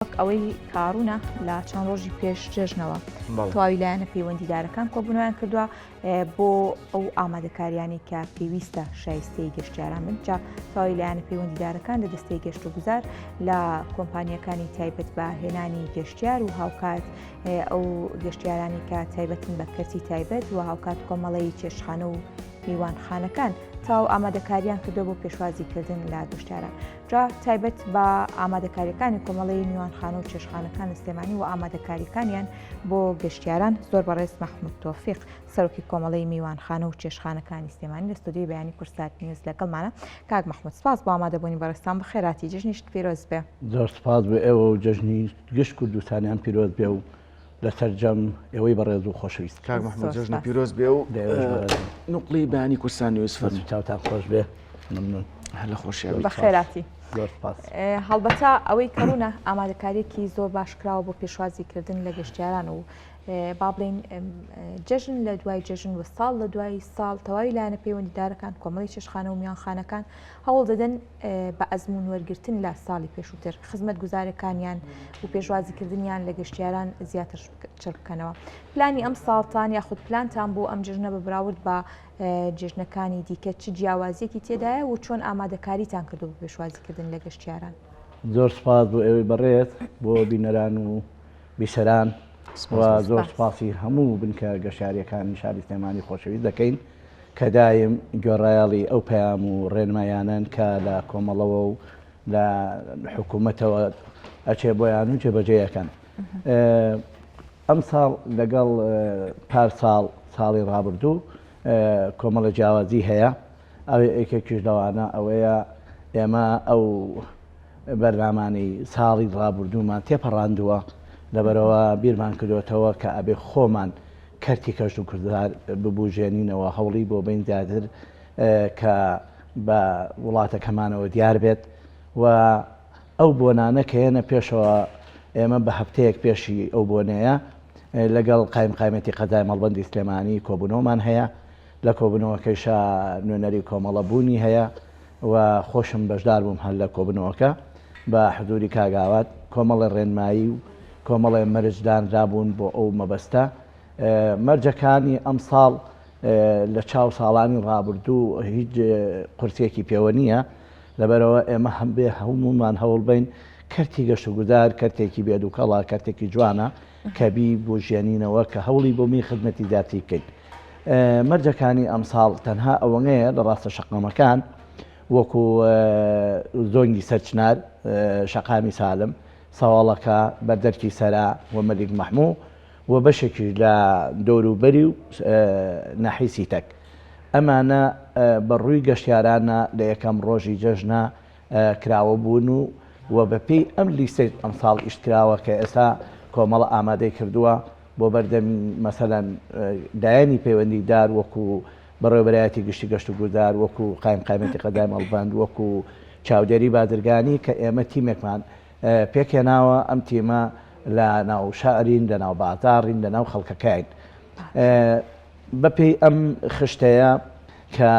وەک ئەوەی کە ڕوونە لە چەند ڕۆژی پێش جەژنەوە تەواوی لایەنە پەیوەندیدارەکان کۆبوونەوەیان کردووە بۆ ئەو ئامادەکاریانی کە پێویستە شایستەی گەشتیاران بن جا تەواوی لایەنە پەیوەندیدارەکان لە دەستەی گەشت و گوزار لە کۆمپانیەکانی تایبەت بە هێنانی گەشتیار و هاوکات ئەو گەشتیارانی کە تایبەتن بە کەرتی تایبەت و هاوکات کۆمەڵەی چێشتخانە و میوانخانەکان تاو ئامادەکاریان کردو بۆ پێشوازیکردن لە گەشتیاران جا تایبەت بە ئامادەکاریەکانی کۆمەڵەی میوانخانە و چێشخانەکان لە سلێمانی و ئامادەکاریەکانیان بۆ گەشتیاران زۆر بەڕێز مەحمود تۆفیق سەرۆکی کۆمەڵەی میوانخانە و چێشخانەکانی سلێمانی لە ستۆدیۆی بەیانی کوردسات نیوز لەگەڵمانە. کاک مەحمود سپاس بۆ ئامادەبوونی بەڕێزتان بەخێرهاتی جەژنیشت پیرۆز بێ. زۆر سپاس بۆ ئێوە و جەژنی گشت کوردستانیان پیرۆز بێ و لە سەرجەم ئێوەی بەڕێز و خۆشەویست. کاک مەحمود جەژنت پیرۆز بێ و نوقڵی بەیانی کوردستان نیوز فەرموو. چاوتان خۆش بێ مەمنون. هەر لە خۆشیا بیت. بەخێراتی. زۆر سپاس. هەڵبەتە ئەوەی کە ڕوونە ئامادەکاریەکی زۆر باش کراوە بۆ پێشوازی کردن لە گەشتیاران و با بڵێین جەژن لە دوای جەژن و ساڵ لە دوای ساڵ تەواوی لایەنە پەیوەندیدارەکان کۆمەڵی چێشتخانە و میوانخانەکان هەوڵ دەدەن بە ئەزموون وەرگرتن لە ساڵی پێشووتر خزمەتگوزارەکانیان و پێشوازیکردنیان لە گەشتیاران زیاتر چڕ بکەنەوە. پلانی ئەم ساڵتان یاخود پلانتان بۆ ئەم جەژنە بە بەراورد بە جەژنەکانی دیکە چ جیاوازیەکی تێدایە و چۆن ئامادەکاریتان کردو بۆ پێشوازیکردن لە گەشتیاران؟ زۆر سپاس بۆ ئێوەی بەڕێز، بۆ بینەران و بیسەران و زۆر سپاسی هەموو بنکە گەشتیارییەکانی شاری سلێمانی خۆشەویست دەکەین. کە دایم گوێڕایەڵی ئەو پەیام و ڕێنمایانەن کە لە کۆمەڵەوە و لە حکوومەتەوە ئەچێ بۆیان و جێبەجێی ئەکەن. ئەمساڵ لەگەڵ پار ساڵ، ساڵی ڕابردوو کۆمەڵە جیاوازی هەیە. ئەو یەکێکیش لەوانە ئەوەیە ئێمە ئەو بەرنامانەی ساڵی ڕابردوومان تێپەڕاندووە، لەبەرئەوە بیرمان کردۆتەوە کە ئەبێ خۆمان کەرتی کەشتوکردار ببوژێنینەوە، هەوڵی بۆ بەین زیاتر کە بە وڵاتەکەمانەوە دیار بێت و ئەو بۆنانە کە یەنە پێشەوە ئێمە بە هەفتەیەک پێشی ئەو بۆنەیە لەگەڵ قایمقامیەتی قەزای مەڵبەندی سلێمانی کۆبوونەوەمان هەیە، لە کۆبوونەوەکەیشا نوێنەری کۆمەڵە بوونی هەیە و خۆشم بەشدار بووم هەر لە کۆبوونەوەکە بە حزوری کاک ئاوات کۆمەڵێ ڕێنمایی و کۆمەڵێ مەرج دانرابوون بۆ ئەو مەبەستە. مەرجەکانی ئەمساڵ لە چاو ساڵانی ڕابردوو هیچ قورسیەکی پێوە نییە، لەبەرئەوە ئێمە هەم بێ هەموومان هەوڵ بەین کەرتی گەشتوگوزار کەرتێکی بێ دووکەڵە، کەرتێکی جوانە کە بیبوژێنینەوە کە هەوڵی بۆ بین خزمەتی زیاتری بکەین. مەرجەکانی ئەمساڵ تەنها ئەوەنەیە لە ڕاستە شەقامەکان وەکو زۆنگی سەرچنار، شەقامی سالم، سەواڵەکە، بەردەرکی سەرا و مەلیک مەحموو و بەشێکیش لە دەوروبەری و ناحیەی سیتەک. ئەمانە بە ڕووی گەشتیارانە لە یەکەم ڕۆژی جەژنە کراوە بوون و و بەپێی ئەم لیستەی ئەمساڵ ئیش کراوە کە ئێستا کۆمەڵە ئامادەی کردووە بۆ بەردەمی مەسەلەن لایەنی پەیوەندیدار وەکو بەڕێوەبەرایەتی گشتی گەشت و گوزار، وەکو قایمقامیەتی قەزای مەڵبەند، وەکو چاودێری بازرگانی کە ئێمە تیمێکمان پێکهێناوە، ئەم تیمە لە ناو شارین، لە ناو بازاڕین، لە ناو خەڵکەکەین. بەپێی ئەم خشتەیە کە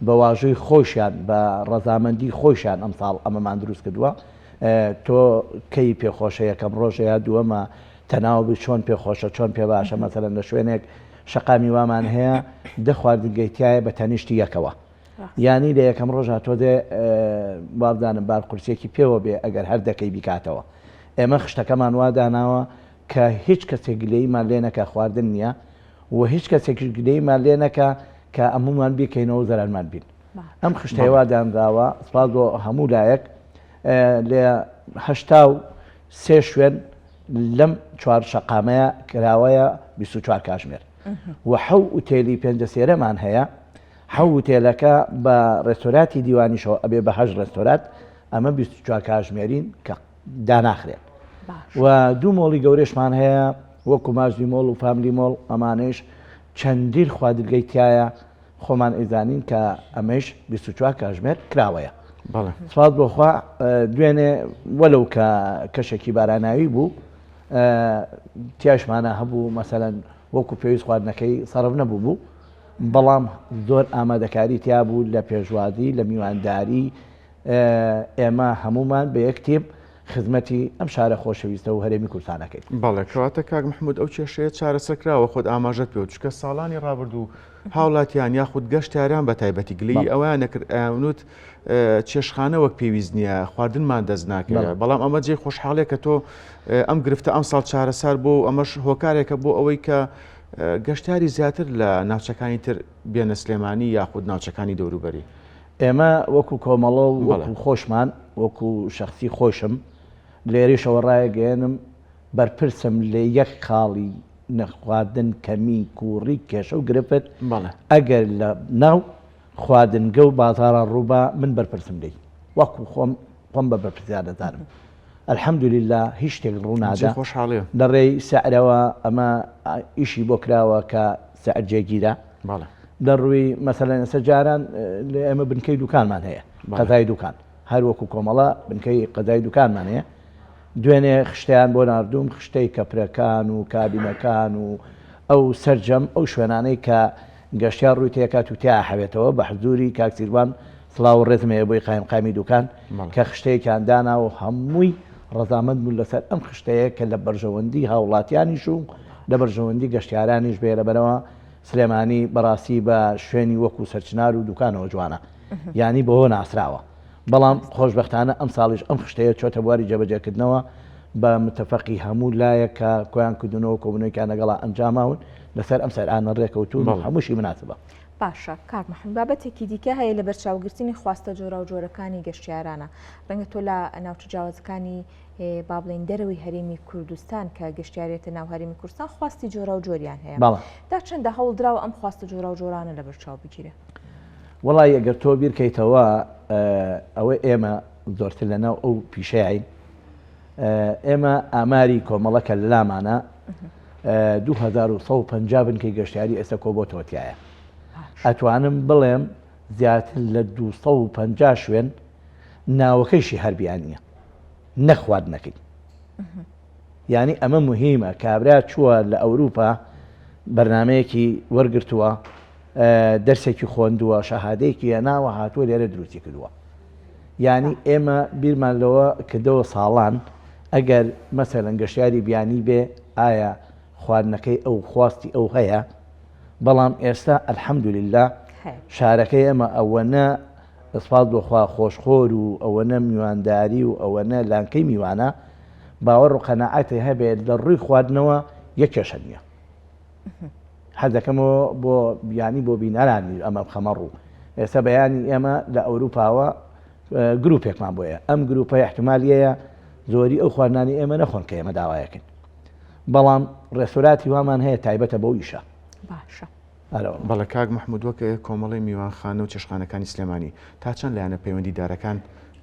بە واژۆی خۆیشیان، بە ڕەزامەندی خۆیشیان ئەمساڵ ئەمەمان دروست کردووە، تۆ کەی پێخۆشە یەکەم ڕۆژە یا دووەمە تەناوبی چۆن پێ خۆشە چۆن پێ باشە مەسەلەن لە شوێنێک شەقامی وامان هەیە دە خواردنگەی تایە بە تەنیشتی یەکەوە یانی لە یەکەم ڕۆژ تۆ دێ وابزانم بار قورسێکی پێوە بێ ئەگەر هەر دەکەی بیکاتەوە ئێمە خشتەکەمان وا داناوە کە هیچ کەسێک گلەیمان لێ نەکە خواردن نییە و هیچ کەسێکیش گلەیمان لێ نەکە کە ئەمومان بیکەینەوە زەرەرمان بین ئەم خشتەیە وا دانراوە سپاس بۆ هەموو لایەک لە 83 شوێن لەم چوار شەقامەیە کراوەیە 24 کاژمێر و حەو ئوتێلی پێنجەسێرەمان هەیە حەو وتێلەکە بە ڕێستۆراتی دیوانیشەوە ئەبێ بە هەش ڕێستۆرات ئەمە 24 کاژمێرین کە داناخرێن و دوو مۆڵی گەورەشمان هەیە وەکو ماژدی مۆڵ و فاملی مۆڵ ئەمانەیش چەندین خوادرگەی تایە خۆمان ئەیزانین کە ئەمەیش 24 کاژمێر کراوەیە. بەڵێ. سپاس بۆ خوا دوێنێ وەلەو کە کەشێکی باراناوی بوو تیاشمانە هەبوو مەسەلەن وەکو پێویست خواردنەکەی سەرف نەبوو بوو بەڵام زۆر ئامادەکاری تیا بوو لە پێشوازی لە میوانداری ئێمە هەمومان بە یەک تیم. خزمەتی ئەم شارە خۆشەویستە و هەرێمی کوردستان ئەکەین. بەڵێ، کەواتە کاک محمود ئەو کێشەیە چارەسەر کراوە، خۆت ئاماژەت پێوت، چونکە ساڵانی ڕابردوو هاوڵاتیان یاخود گەشتیاران بە تایبەتی گلەیی ئەوەیان دەکرد ئەیانوت چێشتخانە وەک پێویست نییە، خواردنمان دەست ناکەوێت، بەڵام ئەمە جێی خۆشحاڵیە کە تۆ ئەم گرفتە ئەمساڵ چارەسەر بوو و ئەمەش هۆکارێکە بۆ ئەوەی کە گەشتیاری زیاتر لە ناوچەکانی تر بێنە سلێمانی یاخود ناوچەکانی دەوروبەری. ئێمە وەکو کۆمەڵە و وەکو خۆشمان وەکو شەخسی خۆشم لێرەیشەوە ڕایەگەیەنم بەرپرسم لە یەک خاڵی نەخواردن کەمی کوڕی کێشە و گرفت ئەگەر لە ناو خواردنگە و بازاڕا ڕووبا من بەرپرسم لێی وەکو خۆم خۆم بە بەرپرسیار دەزانم الحمدللە هیچ شتێک ڕوونادا خۆشحاڵیە لە ڕێی سعرەوە ئەمە ئیشی بۆ کراوە کە سعر جێگیرە لە ڕووی مەسەلەن ئێستا جاران لە ئێمە بنکەی دوکانمان هەیە قەزای دوکان هەر وەکو کۆمەڵە بنکەی قەزای دوکانمان هەیە دوێنێ خشتیان بۆ ناردوم خشتەی کەپرەکان و کابینەکان و ئەو سەرجەم ئەو شوێنانەی کە گەشتیار ڕووی تێکات و تیا حەوێتەوە بە حزوری کاک سیروان سڵاو و ڕێزم هەیە بۆی قایمقامی دوکان کە خشتەیەکیان دانا و هەمووی ڕەزامەند بوون لەسەر ئەم خشتەیە کە لە بەرژەوەندی هاوڵاتیانیش و لە بەرژەوەندی گەشتیارانیش بێ لەبەرەوە سلێمانی بەڕاستی بە شوێنی وەکو سەرچنار و دوکانەوە جوانە یانی بەوە ناسراوە بەڵام خۆشبەختانە ئەمساڵیش ئەم خشتەیە چۆتە بواری جێبەجێکردنەوە بە متەفەقی هەموو لایەک کە کۆیان کردونەوە کۆبوونەوەیان لەگەڵا ئەنجاماون لەسەر ئەم سەرانە ڕێکەوتوون و هەمووشی مناسبە. باشە کاک محمد بابەتێکی دیکە هەیە لەبەرچاوگرتنی خواستە جۆراوجۆرەکانی گەشتیارانە ڕەنگە تۆ لە ناوچە جیاوازەکانی با بڵێین دەرەوەی هەرێمی کوردستان کە گەشتیارێتە ناو هەرێمی کوردستان خواستی جۆراوجۆریان هەیە تا چەندە هەوڵدراوە ئەم خواستە جۆراوجۆرانە لەبەرچاو بگیرێ؟ وەڵی ئەگەر تۆ بیرکەیتەوە ئەوە ئێمە زۆرتر لەناو ئەو پیشەین ئێمە ئاماری کۆمەڵەکە لەلامانە 2150 بنکەی گەشتیاری ئێستا کۆبۆتەوە تایە ئەتوانم بڵێم زیاتر لە 250 شوێن ناوەکەیشی هەر بیانیە نەک خواردنەکەی یانی ئەمە مهمە کابرا چووە لە ئەوروپا بەرنمەیەکی وەرگتووە دەرسێکی خۆندووە شەهادەیەکی هێناوە هاتووە لێرە دروستی کردووە یانی ئێمە بیرمان لەوە کردەوە ساڵان ئەگەر مەسەلەن گەشتیاری بیانی بێ ئایا خواردنەکەی ئەو خواستی ئەو هەیە بەڵام ئێستا الحمدلله شارەکەی ئێمە ئەوەنە سپاس بۆ خوا خۆشخۆر و ئەوەنە میوانداری و ئەوەنە لانکەی میوانە باوەڕ و قەناعەتی هەبێت لە ڕووی خواردنەوە یەک کێشە نییە حەز دەکەمەوە بۆ بیانی بۆ بینەرانی ئەمە بخەمە ڕوو ئێستا بەیانی ئێمە لە ئەوروپاوە گروپێکمان بۆیە ئەم گروپە احتمالیەیە زۆری ئەو خواردنانی ئێمە نەخۆن کە ئێمە داوایەکەین بەڵام ڕێستۆراتی وامان هەیە تایبەتە بەو ئیشە باشە بەڵێ کاک مەحمود وەک کۆمەڵەی میوانخانە و چێشتخانەکانی سلێمانی تا چەند لایەنە پەیوەندیدارەکان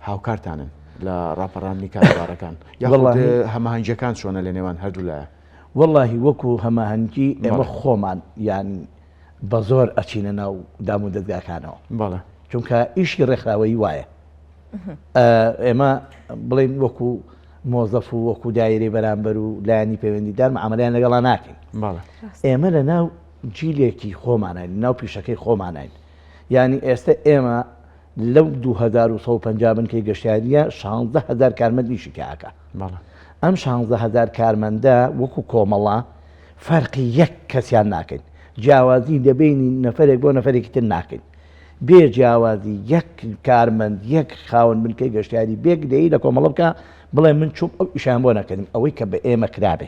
هاوکارتانن لە ڕاپەڕاندنی کاروبارەکان یاخود هەماهەنگیەکان چۆنە لە نێوان هەردوو لایە؟ وەڵاهی وەکو هەماهەنگی ئێمە خۆمان یان بە زۆر ئەچینە ناو دام و دەزگاکانەوە بەڵێ چونکە ئیشی ڕێکخراوەیی وایە ئێمە بڵێن وەکو مۆزەف و وەکو دایرەی بەرامبەر و لایەنی پەیوەندیدار معاملەیان لەگەڵا ناکەین ئێمە لە ناو جیلێکی خۆمانین ناو پیشەکەی خۆمانین یعنی ئێستا ئێمە لەو 2150 بنکەی گەشتیاریە 16هزار کارمەند نیشی تیاکە ئەم 16هزار کارمەندە وەکو کۆمەڵە فەرقی یەک کەسیان ناکەین جیاوازی دەبینی نەفرێک بۆ نەفرێکی تر ناکەین بێ جیاوازی یەک کارمەند یەک خاوەن بنکەی گەشتیاری بێ گلەیی لە کۆمەڵە بکا بڵێ من چووم ئەو ئیشیان بۆ نەکردم ئەوەی کە بە ئێمە کرابێ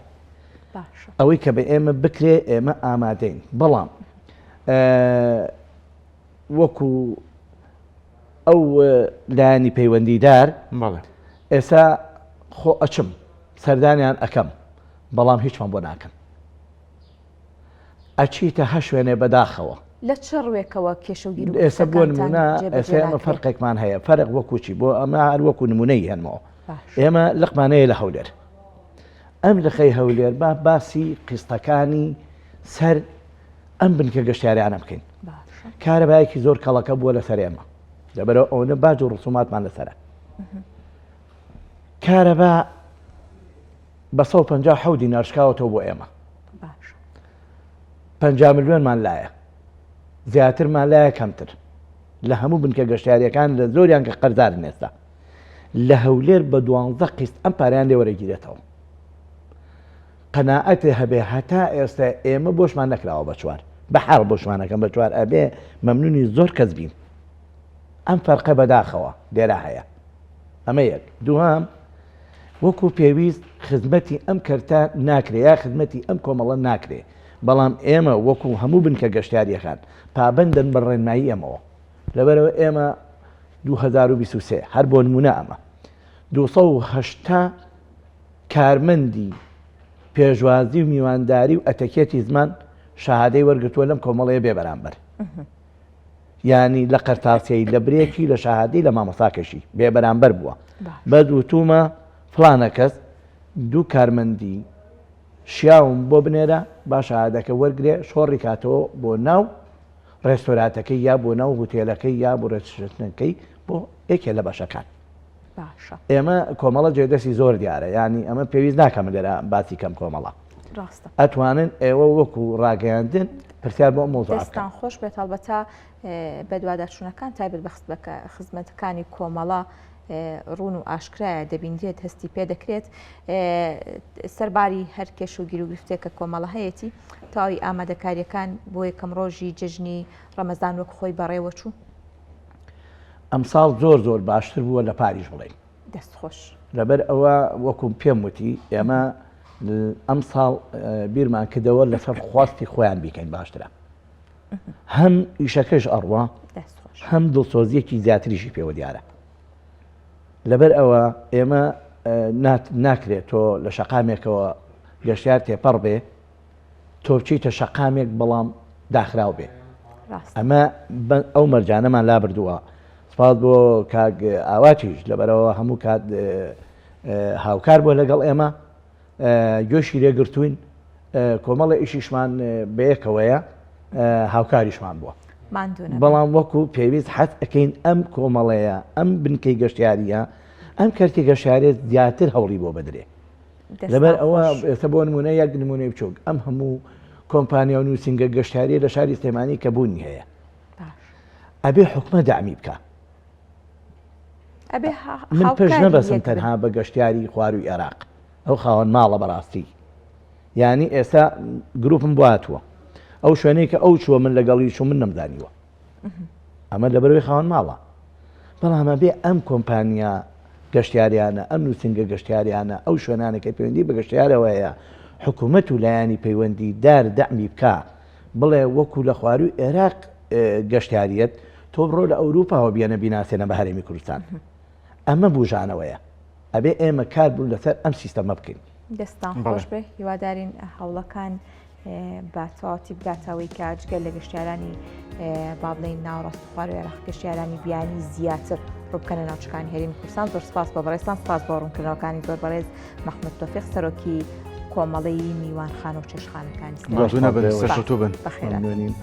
ئەوەی کە بە ئێمە بکرێ ئێمە ئامادەین بەڵام وەکو ئەو لایەنی پەیوەندیدار ئێستا خۆ ئەچم سەردانیان ئەەکەم بەڵام هیچمان بۆ ناکەن ئەچیتە هەر شوێنێ بەداخەوە. لە چ ڕوێکەوە کێشە و ئێستا بۆ گیروگرفتەکانتان نمونە جێبەجێ ئێستا ئێمە ناکرێ؟ فەرقێکمان هەیە فەرق وەکو چی بۆ ئەمە هەر وەکو نمونەی هێنمەوە باش. ئێمە لقمان هەیە لە هەولێر ئەم لقەی هەولێر با باسی قیستەکانی سەر ئەم بنکە گەشتیاریانە بکەین باشە. کارەبایەکی زۆر کەڵەکە بووە لەسەر ئێمە لەبەرەوە ئەوەنە باج و ڕسوماتمان لەسەرە کارەبا بە 157 دینار شکاوەتەوە بۆ ئێمە 50 ملیۆنمان لایە زیاترمان لایە کەمتر لە هەموو بنکە گەشتیاریەکان لە زۆریان کە قەرزارن ئێستا. لە هەولێر بە دوانزە قیست ئەم پارەیان لێ وەرەگیرێتەوە. قەناعەتێ هەبێ هەتا ئێستا ئێمە بۆشمان نەکراوە بە چوار بە حاڵ بۆشمان ئەکەن بە چوار ئەبێ مەمنونی زۆر کەس بین ئەم فەرقە بەداخەوە لێرە هەیە ئەمە یەک دووهەم وەکو پێویست خزمەتی ئەم کەرتە ناکرێ یا خزمەتی ئەم کۆمەڵە ناکرێ بەڵام ئێمە وەکو هەموو بنکە گەشتیاریەکان پابەندن بە ڕێنمایی ئێمەوە لەبەرەوە ئێمە 2023 هەر بۆ نمونە ئەمە 280 کارمەندی پێشوازی و میوانداری و ئەتەکێتی زمان شەهادەی وەرگرتووە لەم کۆمەڵەیە بێ بەرامبەر یانی لە قەرتاسیەی لە برێکی لە شەهادەی لە مامۆستاکەشی بێ بەرامبەر بووە بەس وتومە فلانە کەس دوو کارمەندی شیاوم بۆ بنێرە با شەهادەکە وەرگێ شۆڕی کاتەوە بۆ ناو ڕێستۆراتەکەی یا بۆ ناو هوتێلەکەی یا بۆ ڕێستشتنەکەی بۆ یەکێ لە بەشەکان باشە. ئێمە کۆمەڵە جێدەستی زۆر دیارە یانی ئەمە پێویست ناکە من لێرە باسی کەم کۆمەڵە ڕاستە ئەتوانن ئێوە وەکو ڕاگەیاندن پرسیار بۆ ئەم مەوزوعە بکەن. دەستتان خۆش بێت هەڵبەتە بەدواداچوونەکان تایبەت بە خزمەتەکانی کۆمەڵە ڕوون و ئاشکرایە دەبینرێت هەستی پێ دەکرێت سەرباری هەر کێش و گیروگرفتێک کە کۆمەڵە هەیەتی تەواوی ئامادەکاریەکان بۆ یەکەم ڕۆژی جەژنی ڕەمەزان وەک خۆی بەڕێوەچوو. ئەمساڵ زۆر زۆر باشتر بووە لە پاریش بڵێین. دەست خۆش. لەبەر ئەوە وەکو پێم وتی ئێمە ئەمساڵ بیرمان کردەوە لەسەر خواستی خۆیان بیکەین باشترە. هەم ئیشەکەش ئەڕوا هەم دڵسۆزیەکی زیاتریشی پێوە دیارە. لەبەر ئەوە ئێمە ناکرێت تۆ لە شەقامێکەوە گەشتیار تێپەڕ بێ تۆ بچیتە شەقامێک بەڵام داخراو بێ ئەمە ئەو مەرجانەمان لابردووە سپاس بۆ کاک ئاواتیش لەبەرەوە هەموو کات هاوکار بووە لەگەڵ ئێمە گوێشی لێگرتوین کۆمەڵە ئیشیشمان بەیەکەوەیە هاوکاریشمان بووە بەڵام وەکو پێویست حەز ئەەکەین ئەم کۆمەڵەیە ئەم بنکەی گەشتیاریە ئەم کەرتی گەشتیارێت زیاتر هەوڵی بۆ بدرێ لەبەر ئەوە ئێستا بۆ نمونە یەک نمونەی بچوک ئەم هەموو کۆمپانیا و نووسینگە گەشتیاریە لە شاری سلێمانی کە بوونی هەیە ئەبێ حکومە دامی بکە من پشت نەبەسم تەنها بە گەشتیاری خواروی عێراق ئەو خاوەن ماڵە بەڕاستی یعنی ئێستا گروپم باتووە ئەو شوێنەی کە ئەو چووە من لەگەڵی چوو من نەمزانیوە ئەمە لەبەرەوەی خاوەن ماڵە بەڵام ئەبێ ئەم کۆمپانیا گەشتیاریانە ئەم نووسینگە گەشتیاریانە ئەو شوێنانە کە پەیوەندی بە گەشتیارەوە هەیە حکوومەت و لایەنی پەیوەندی دار دەعمی بکا بڵێ وەکو لە خواروی عێراق گەشتیاریەت تۆ بڕۆ لە ئەوروپاوە بیەنە بیناسێنە بە هەرێمی کوردستان ئەمە بوژانەوەیە ئەبێ ئێمە کار بوون لەسەر ئەم سیستەمە بکەین. دەستان خۆش بێ هیوادارین هەوڵەکان بە تەواوەتی بگاتە ئەوەی کە جگە لە گەشتیارانی با بڵێین ناوەڕاست و خوار عێراق گەشتیارانی بیانی زیاتر ڕووبکەنە ناوچەکانی هەرێمی کوردستان زۆر سپاس بۆ بەڕێزتان سپاس بۆ ڕوونکردنەوەکانی زۆر بەڕێز مەحمود تۆفیق سەرۆکی کۆمەڵەی میوانخانە و چێشخانەکانی سلێمانی. ماندوو نەبن سەرکەوتوو بن. بەخێرات. ممنونین.